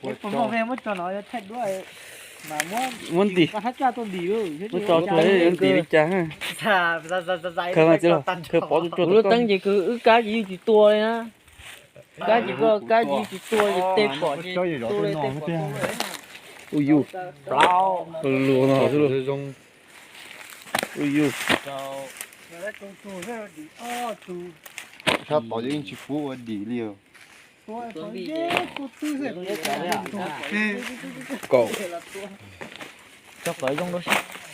Muab ntim, muab tso tsuag yuav ntim li cas. Khaws mas txiv los, khaws pov tsuag tsuag. Lub teeb ces kws wb kab ces yeej tsis tua li na. Kab ces koj kab ces yeej tsis tua li, tej pom ces tua li tej pom tua. Ui yus, luag no xwb lauj. Ui yus. Sab tod yeej tsis pub ua dim li os. Kaum,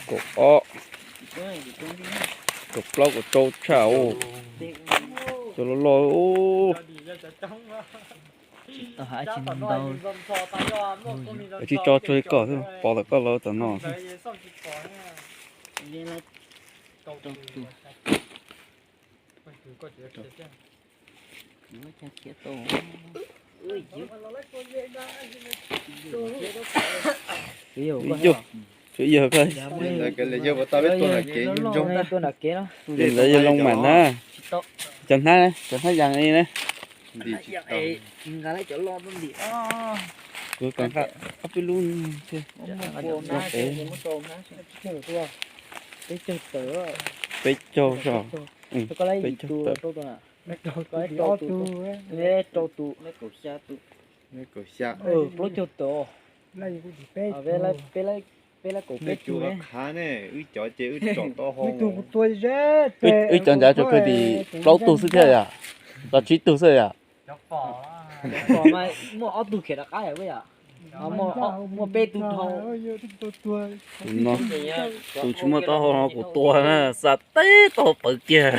kaum ob, kaum plaub, kaum rau tshaj. Cov loj loj. Tsis tso tsuag li koj xwb, pov tom koj los tom no xwb. Yog, yog, ntawd yog loo mam na. Cov hnab, cov hnab yas li na. Kuv kam nqa ob peb lub thiab. Peb caug so, peb caug tawm. Rau tus, plaub caug tawm. Peb laib kaum peb tug ne, wb cov ces wb tsom tau hau. Wb cov ncav tsuas kawg tim plaub tug xwb thiab yom, los tsib tug xwb yom. Muaj ob tug khiav rov qab yom. Muaj peb tug dhau. No, tus tsis muaj taub hau no kuv tua na, xa teb taub hau pawv kiag.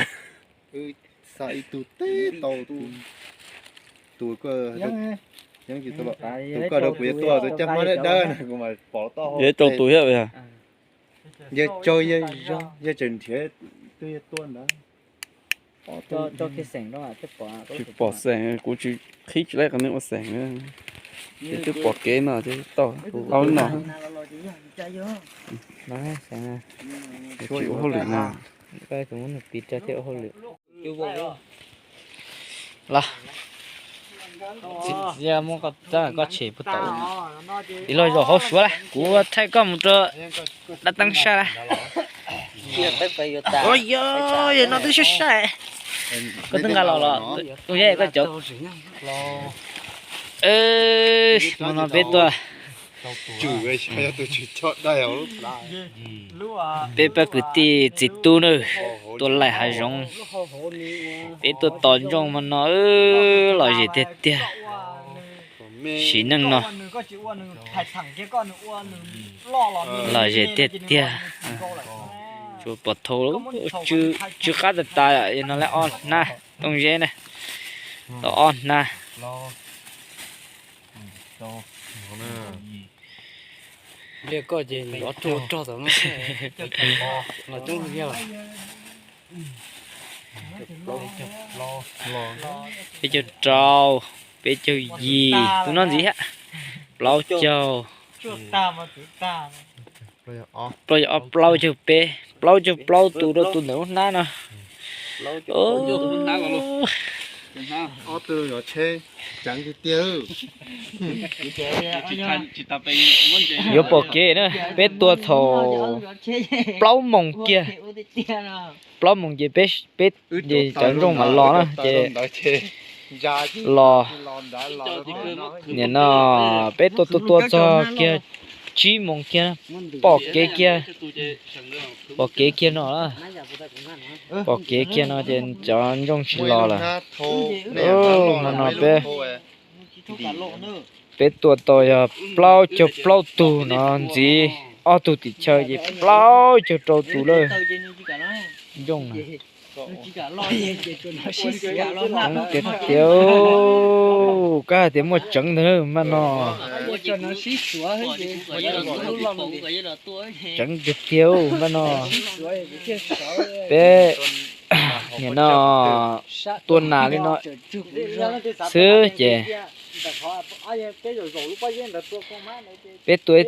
Xa ib tug teb tau, tus koj, tus koj rau kuv yuav tua tus caj hmab dawb dawb no kuv mam pov taub hau. Yog rau tus thiab yog. Yog tsaug yog zog yog tseem nrhiav twg yog tua ntawd. Tsis pom xeem, kuv tsis qhib tsis laib qhov nej ua xeem. Ces twb pom kev no ces tau, tau no. Tsis ua hauj lwm no. Los, muab koj tshem puag tom ub. Ib los zaum hauv suav lawm, kuv thaij koj mus rau dab teeb sab lawm. Yog, yog no twb sab sab. Koj twb nqa los los, tus yeb koj cov. Hmo no peb tuaj, peb pab kwv tij txiv tub na, tuaj laij hav zoov, peb tuaj tos ntsooj hmo no, lom zem tiag tiag. Sim neej no lom zem tiag tiag. Tsuas pom thau, tsw qab tas tas, no lawm ob hnab tooj zeb na, tau ob hnab. Liaj koj ces nrov rog tom no, los coob tiag. Peb caug rau, peb caug yim, tus no ntxiv thiab. Plaub caug, plaub caug ob, plaub caug peb, plaub caug plaub tus rau tus ntawm lub hnab no. Yuav pom kev na, peb tua thaum plaub moos kiag, plaub moos ces peb, peb ces cov ntsooj mam los na ces los. Nim no peb tua tua tua txog kiag tsib moos kiag, pom kev kiag, pom kev kiag no, pom kev kiag no ces cov ntsooj tsis los lawm. Hmo no peb, peb tua tau yog plaub caug plaub tug no ntxiv, ob tug tim chaw ces plaub caug rau tus lawm. Ntsooj na, coob tiag tiag. Koj hais tias muaj tseev ntag maj no. Tseev tiag tiag maj no. Peb nim no tua nas li no xwb ces peb tua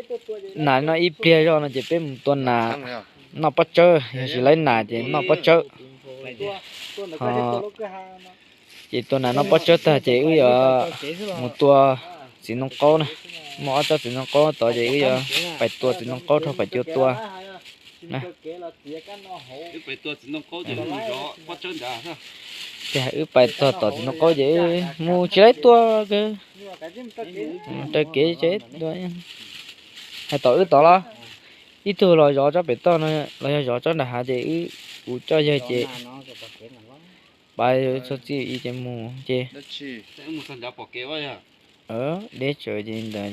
nas li no ib pliag zog no ces peb mus tua nas noj pob tsawb, yog tsis laib nas ces noj pob tsawb. Ces tua nas noj pob tsawb tag ces wb yuav mus tua Txiv ntoo qaub na, muaj ob tsob txiv ntoo qaub tod ces wb yuav pais tua txiv ntoo qaub rau pem cua tua na. Ces wb pais txog tom txiv ntoo qaub ces mus tsis laib tua kawg. Raws kev tsis tua. Hais tom wb tod los, ib tug los zov tsob pem toj no los yog zov tsob nram hav ces wb, kuv coj yawg ces pab txhob txij ces mus ces deb tsawv ces ntawd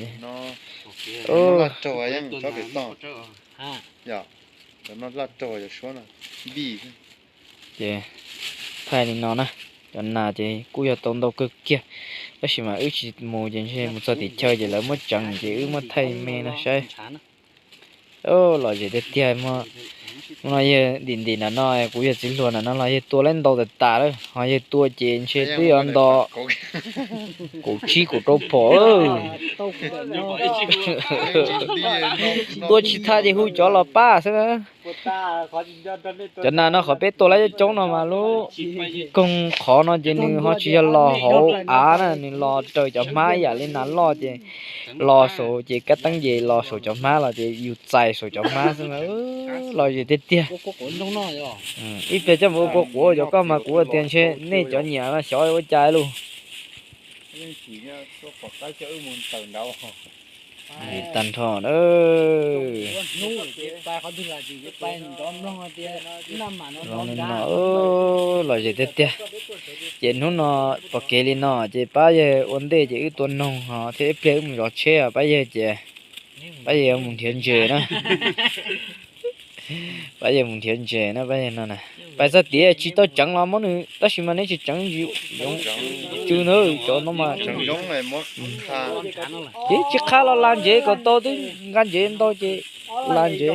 ces thaij li no na. Cov nas ces kuj yog tau ntau kawg kiag, tab sis mas wb tsis mus ces ntshe mus txog tim chaw ces lawv muab tseev ces wb muab thaij me no saib. Lom zem tiag tiag. Hnub no yawg ntim ntim nram no, kuv yawg txiv hluas nram no los yawg tua laib ntau tas tas lawm, ho yawg tua ces ntshe twb yuav nto kaum tsib kaum rau phom. Tua tsis tag ces hu cov los pab xwb na. Cov nas no qhov peb tua laib coob coob no mas lub koog qhov no ces nws ho tsis yog los hauv av na, nws los raws cov hmab ib yam li nas loj ces los saum ces kab teeb ces los saum cov hmab los ces yus txais saum cov hmab xwb na. Lom zem tiag tiag. Ib pliag coj mus ua kua quav cov koj mas kuv tias ntshe nej cov nyiam no xyov ua cas lus. Tag nrho na. Zoo li no, lom zem tiag tiag. Ces hnub no pom kev li no ces pab yawg ua ntej ces wb tua noog ho thiab ib pliag wb mus zov tsheb os pab yawg ces pab yawg mus nrhiav ntses na. Pab yawg mus nrhiav ntses na pab yawg no na. Pais txog tiav tsis tau tseev los muab nws, tab sis mas neb tsis tseev yoov tsw ntawd cov no mas ces tsis qha los lag ntsev kom tau twb nqa ntsev ntau ces lag ntsev.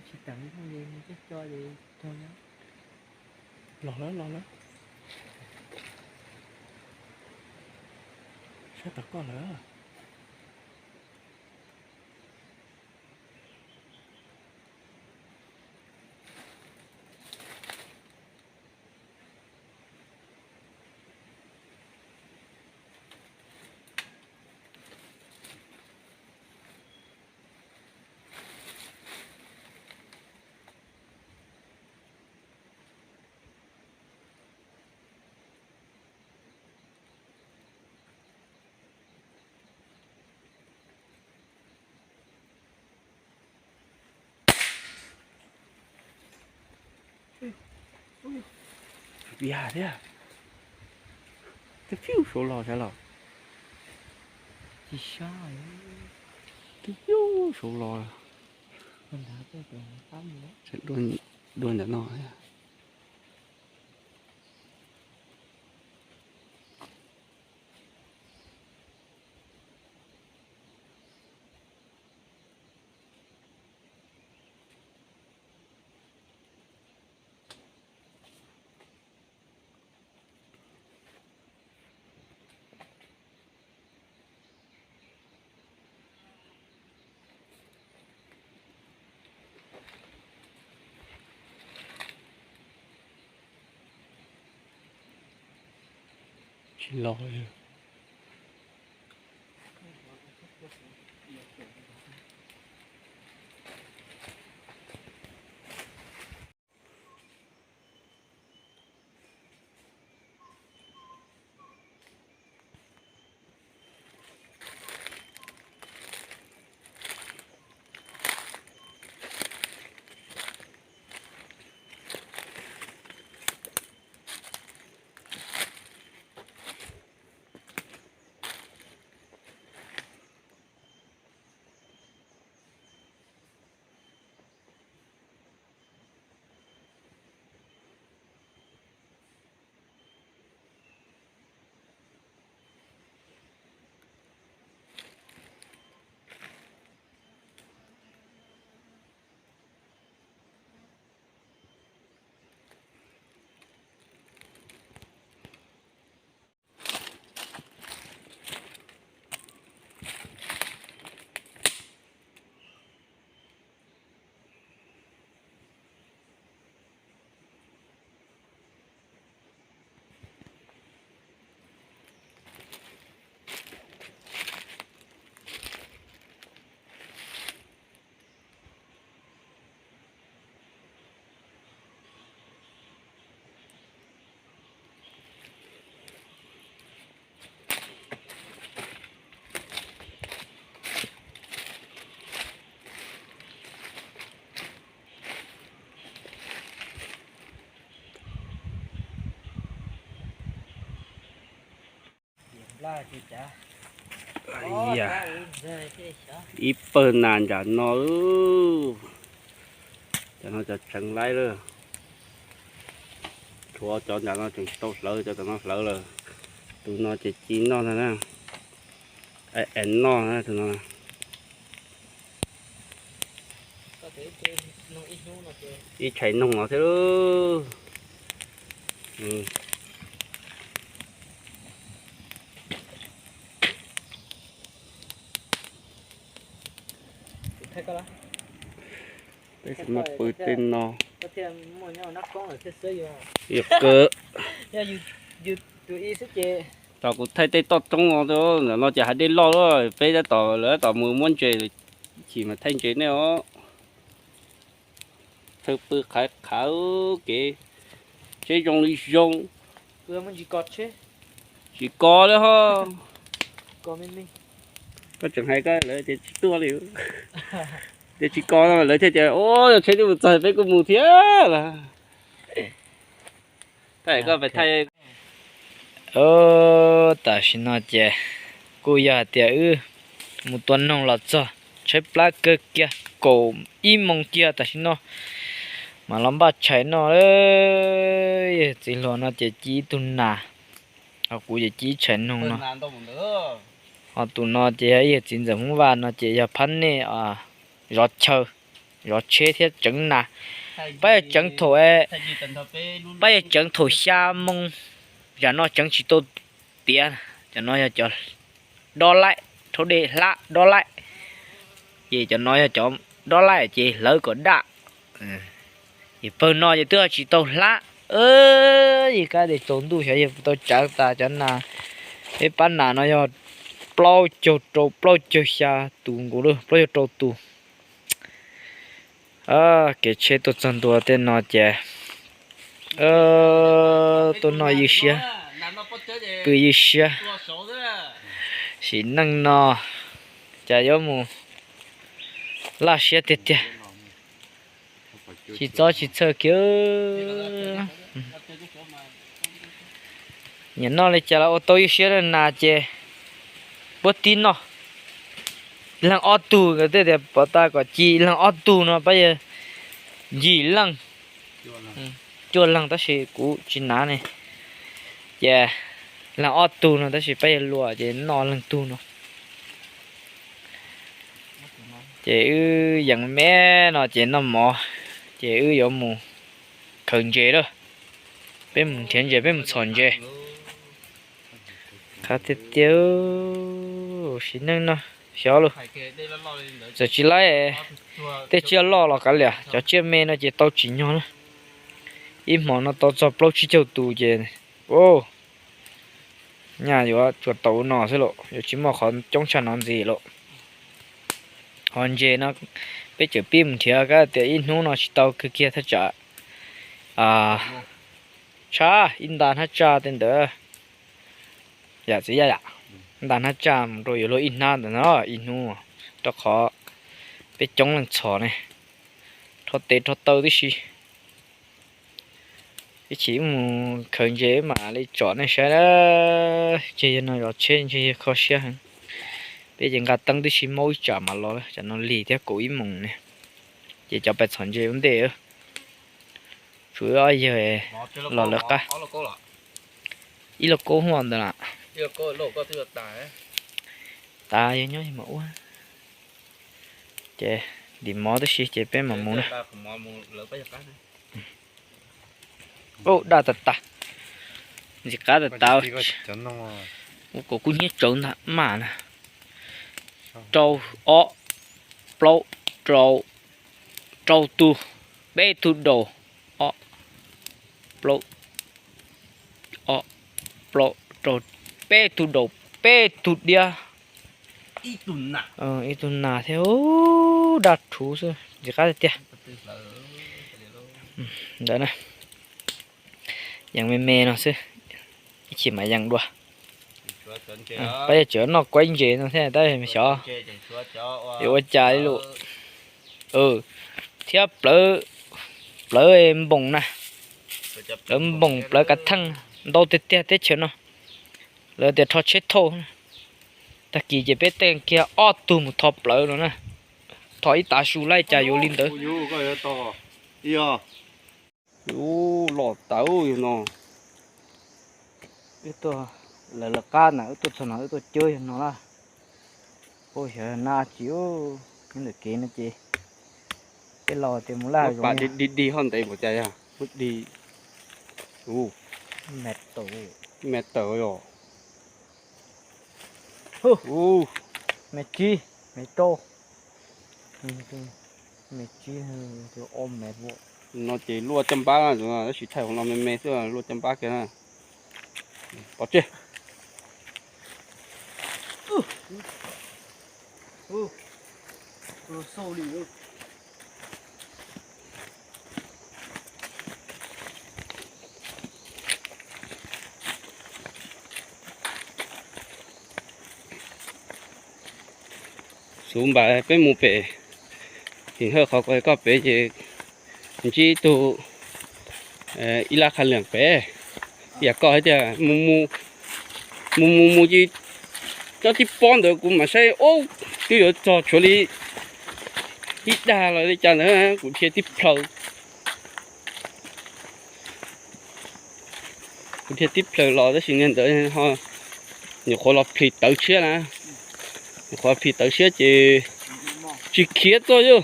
Tsis teem li no ces mus coj co ces tuag na. Los lawm, los lawm. Sab tom koj lawm. Ua thiab. Twb phiu saud los sav los. Tsis sab. Twb phiu saud los. Dua ntawm no. Tsis los li. Ib pawg nas nram no, cov no cov tseev laib lawm. Tshuav cov nram no tseem tsis tau hlawv, cov tom no hlawv lawm. Tus no ces ci noj ntag na, es noj na tus no. Ib tshais noog no thiab. Peb tsis muaj pw tej no. Yog kawg. Thaum kuv thaij tej toj roob no, ntawm no ces hav dej loj lawm, peb tab tom, lawv tab tom mus muab ntses, chim mas thaij ntses nej os. Thaij pw qhav qhav kev, tsheb zoo li zoo. Tsis kov li ho. Koj tseem hais koj lawv tias tsis tuaj li. Tias tsis kov no lawv thiaj tias, o, yog tsheb twb mus txog peb kuj mus thiab lawm. Thaij koj pais thaij. Tam sim no ces kuj yog hais tias wb mus tua noog los txog tshaib plab kawg kiag, kaum ib moos kiag tam sim no mas los npaj tshais noj. Yawg txiv hluas no ces ci ib tug nas, ho kuv ces ci ib tshais noog no. Ho tus no ces yog yawg txiv ntxawm Hmoob Vaj no ces yog phab nej zov chaw, zov tsheb thiab tseev nas. Pab yawg tseev thaum, pab yawg tseev thaum xya moo, zam no tseev tsis tau tiav. Cov no yog cov dob laij, rhaub dej hlab dob laij. Ces cov no yog cov dob laij ces hlawv kom daj. Ces pawg no ces twb tsis tau hlab. Yawg kab tias tsaus ntuj xyov yawg puas tau tsawv tas cov nas. Peb pab nas no yog plaub caug rau plaub caug xya tus nkaus, plaub caug rau tus. Kev tsheb tuaj txog ntua tej no ces tuaj noj ywj siab, pw ywj siab. Sim neej no cas yuav mus laj siab tiag tiag. Tsis txob tsis txhawj kiag. Nyiam noj li cas los ua tau ywj siab, nas ces puab tib noj. Leeg ob tug, nkawd twb tias pov tas kom ci leeg ob tug no pab yawg ncig leej, cuaj leeg tab sis kuv tsis hnav ne. Ces leeg ob tug no tab sis pab yawg luas ces noj leeg tug no. Ces wb yees me no ces noj mov, ces wb yuav mus khaws ntses lawm. Peb mus nrhiav ntses, peb mus txhom ntses. Qab tiag tiag, sim neej no xyov lawm. Txawm tsis laib, tej tsiaj loj los kav liam, cov tsiaj me no ces tau tsim nyog na. Ib hmos no tau txog plaub tsib caug tus ces, nyaj yuav tsuas tau no xwb lauj, yuav tsis muaj qhov coob tshaj no ntxiv lauj. Ho ntses no peb tseem pib mus nrhiav, kab tias ib hnub no tsis tau kawg kiag thaj tsam tshab ib nta hnab tsaj tej ntawd. Yam txiv yaj yam, nta hnab tsaj mus rau yuav luag ib hnab ntawd no ib hnub, rau qhov peb coob leej txhom ne, rho tes rho taw tib si. Ib chim mus khaws ntses mam li tsom nej saib na. Ntshe yawg no zov tsheb ntshe yawg kho siab heev. Peb ces nqa teeb tib si maub ib tsam mam los, tsam no lig thiab kaum ib moos ne. Ces cov pais txhom ntses ua ntej, tshuav ob yawg los lawv qab. Ib lauj kaub hov ntawd na. Tas yawg nyob yawg mam ua. Ces ntim mov tib si ces peb mam mus na. Ub, daj tas tas, ntxim qab tas tas. Ua kom kub hnyiab tsawv ntag maj na. Rau, ob, plaub, rau, rau tug, peb tug daus, ob, plaub, ob, plaub, rau, peb tug daus, peb tug diab, ib tug nas thiab. Daj rhuv xwb, ntxim qab tiag tiag. Ntawd na, yees me me no xwb, ib chim mam yees dua. Pab yawg tseem noj kuaib ntses no thiab tab xyov yuav ua cas li lawm. Thiab plawv, plawv npoos na, plawv npoos plawv kav theej ntau tiag tiag teb chaws no. Lawv tias rho tsheb thauj. Tag kis ces peb tej kiag ob tug mus tho plawv no na. Tho ib tav su laij cas yuav li ntawd. Ub, los tas yog no. Wb tuaj lawv lawv qab na, wb tuaj txog no wb tuaj cawb yog no na. Ub, xyov nab tsi, nyob ntawm kev no ces peb los tias mus laj zoov dig dig hoj ntev npaum cas yog dig. Ub, me tawm yog. Me tsib, me rau, me tsib, ob me. No ces luaj caj npab, tab sis thaij hauv no me me xwb, luaj caj npab kiag na. Pov tseg. Xub npam peb mus pem, tim hawj qhov koj pem ces ntsib tug ib lab qha liam pem, yam koj hais tias mus mus mus mus ces cov tib pob ntawd kuv mam saib ub, twb yuav txog tshuav li ib dag los li cas ntawd kuv dhia tib plhaws. Kuv dhia tib plhaws los tab sis niag ntawd nyuam qhuav los plhis tawv tshiab na, nyuam qhuav plhis tawv tshiab ces tsis khiav txog yog.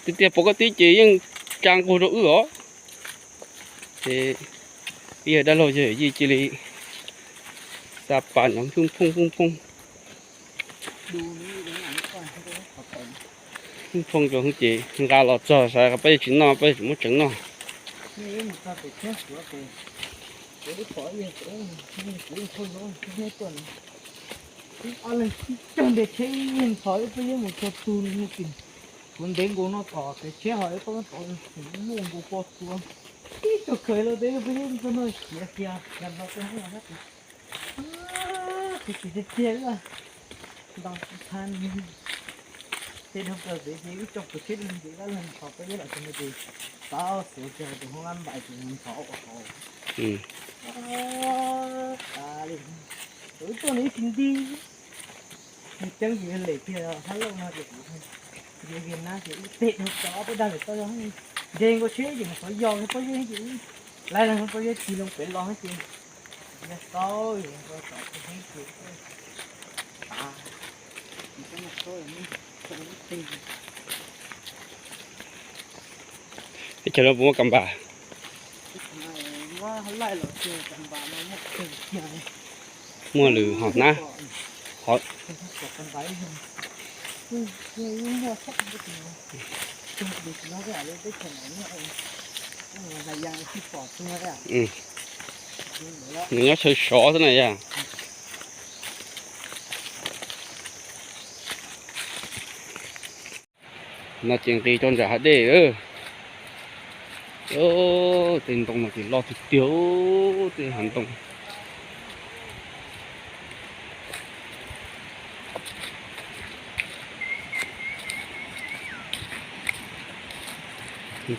Tiag tiag pom koj tib ces yeej tsa nquag rau wb os. Ces ib yawg dab laug yawg yij cia li xa pas nrov nphoo nphoo nphoo nphoo nphoo rau ces nqa los txog xav pab yawg tsis noj, pab yawg tsis muab tseev noj. Kuv ntev nkaus no tom kev tsheb ho ib pob tom muaj nkaus poj tua. Ib tug khaws los tes peb yeej txog no khiav khiav khiav los txog no. Tus tsis tiag tiag, nto tha tej dhau plaws pem ces wb coj tus tsheb dub nti dab laug thov peb ib los txog no ces txav xuav kiag tus hoob lab npais ces nws thov ua hauv. Tas li, wb tuaj nws ib tsis nti. Nws ceeb ces yog lem kiag hab lauj no ces kuv yog Vias Nab ces ib teg dhau plaws ob peb dag lawm tau yog nce nkaus tsheb ces mus qhov yog pob zeb ces laiv los pob zeb tig loo pem los ces yog xaub yog tov heeb ces tas. Teb chaws no puas muaj kas npas? Muaj lwm hom nab, hom nws nyob chaw sov xwb na yog. No ces nqis rau nram hav dej. Tej ntoo no ces loj tiag tiag, tej hav ntoo.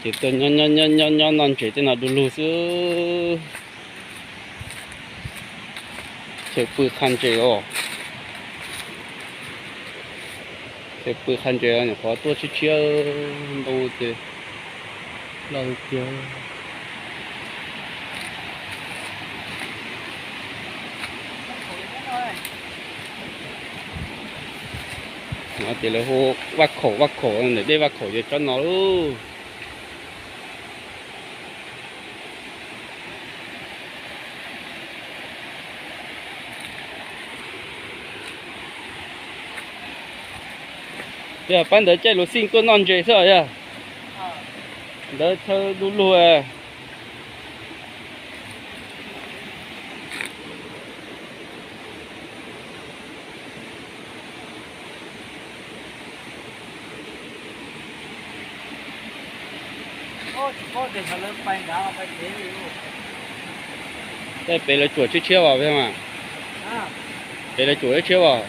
Ces tuaj nyob nyob noj ntses tej no du lug xwb. Chaw pw qha ntses os. Chaw pw qha ntses nyuam qhuav tuaj tshiab tshiab ntoo ces loj tiag. No ces lawv hu Vaj Khaum, Vaj Khaum, ntawm dej Vaj Khaum ces tsob no lauj. Yog pab ntawd caij luv xij tuaj noj ntses xwb os yog. Ntawd chaw du lug. Tej pem lawv tsuam tshiab tshiab os, pem lawv tsuam tshiab os.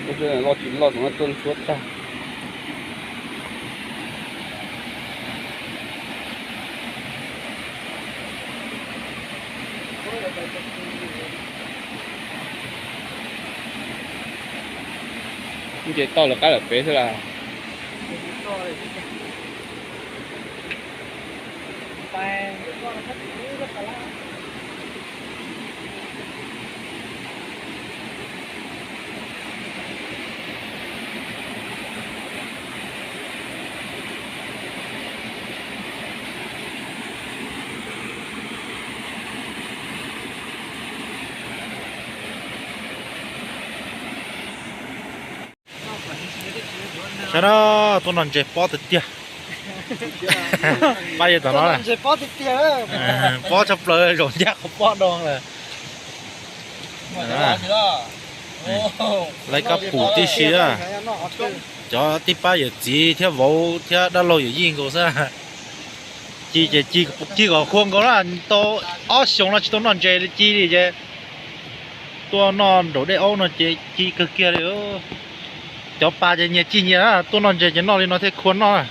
Kuv Loj tsis loj, tuaj ntsuab tag. Nce toj lawv qab lawm pem xwb las. Saib na, tuaj noj ntses pob tiag tiag. Pab yawg tom no, pob tshaj plaws, zaum ncaj qhov pob no lawm. Lawv kab pum tib si na. Cov tib pab yawm txiv thiab vauv thiab dab laug yawm yij nkaus xwb. Ci ces ci kom qhua nkaus na, tau ob xyoos no tsis tau noj ntses li ci li ces tuaj noj nraum dej aub no ces ci kawg kiag li. Cov pas ces nyias ci nyias na, tuaj noj ntses ces noj li no thiaj khua noj na.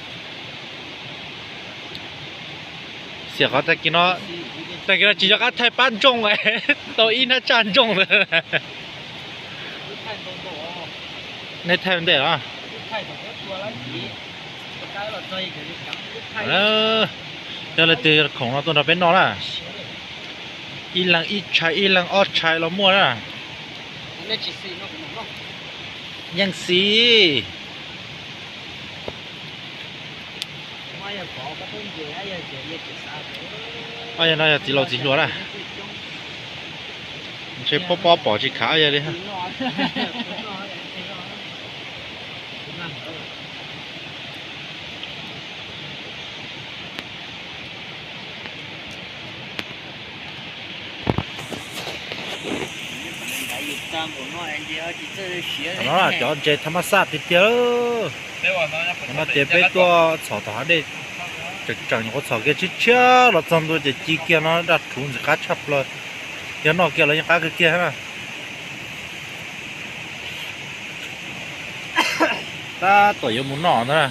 Xiam qhov tag kis no, tag kis no tsis nco qab thaij pab ntsooj, tau ib hnab tsaj ntsooj lawm. Nej thaij ua ntej los? Yog leej twg khoom no tuaj nrog peb noj na. Ib leeg ib tshais, ib leeg ob tshais los muaj na. Yeej xis. Ob yawg no yog txiv laus txiv hluas na. Ntshe pob pob pom tsis khav ob yawg li. No cov ntses thab mab xaj tiag tiag. No ces peb tuaj txhom tom hav dej tseem tseem nyuam qhuav txhom kiag tshiab tshiab los txog ntua ces ci kiag no daj rhuv ntxim qab tshaj plaws. Yog noj kiag los yeej qab kawg kiag na. Tab tom yuav mus noj ntag.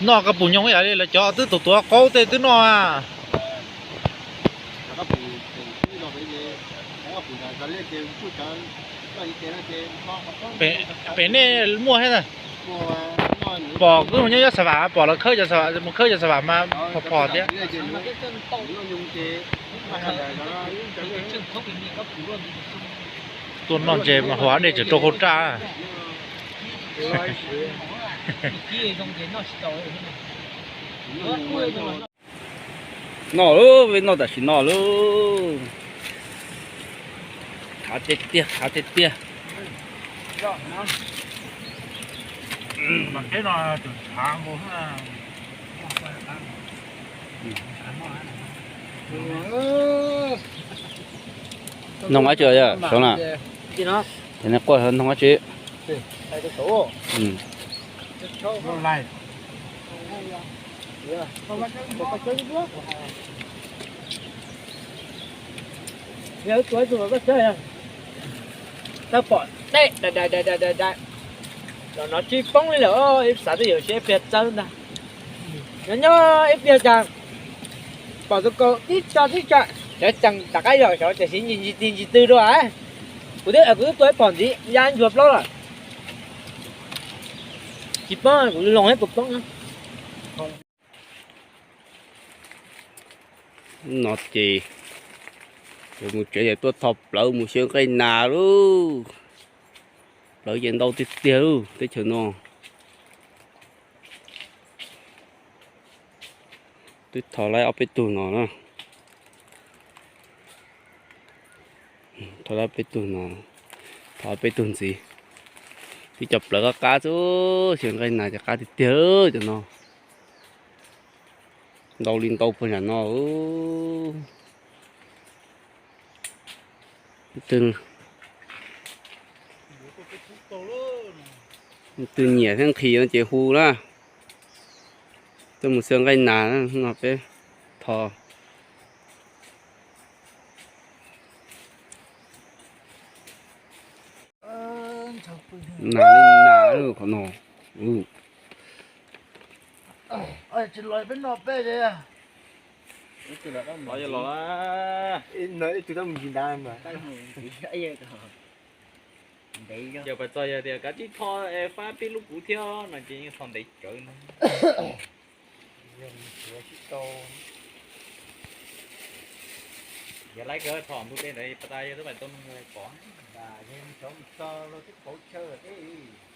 Noj kab pum nyoog ib yam li lawv cov twb tuav tuav qaub tej twb noj a. Pem nej muaj thiab ntag. Pom kuj mus nyob Yob Xav Vam, pom lawv khawb cov Xav Vam, mus khawb cov Xav Vam mas phom phom thiab. Tuaj noj ntses mas hav dej tseem rau hauv raj. Noj lauj, peb noj tam sim no lauj. Khav tiag tiag, khav tiag tiag. Noog dab tsi yom, Suav na? Ces nej quaj noog dab tsi? Tab pom dej da da da da da da los no tsis poob li lawm, ib xav twb yuav siab ib pliag txawb ntag. Nyob nyob ib pliag cas pom tus kaus tib tso tib tso, cov cees rov qab yog cov tiam sis ncig ncig ti ncig tw dua. Kuv twb kuv twb tua ib phom ntxiv ya ncuav plaub lawm. Tsis poob, kuv loos thiab puas poob. No ces yuav mus tsev, yog tuaj tho plawv mus xyaw nqaij nas lauj. Plawv ces ntau tiag tiag lauj, teb chaws no. Twb tho laib ob peb tug no na. Tho laib peb tug no, tho peb tug ntxiv. Twb cov plawv qab qab xwb, xyaw nqaij nas ces qab tiag tiag cov no. Ntau li ntau puag nram no. Tus nyiam thiab nqhis no ces hu na. Tuaj mus xyaw nqaij nas no peb tho. Nas li nas qhov no. Los los. Yog pas txog yog tias kav tsij tho es fab peb lub kuv thiab no ces yeej tho ntev tsawv no. Yog laib kawg tho ntu dej ntawd pas tas yog twb pais tau nug pom. Tso los twb pauv chaw thiab.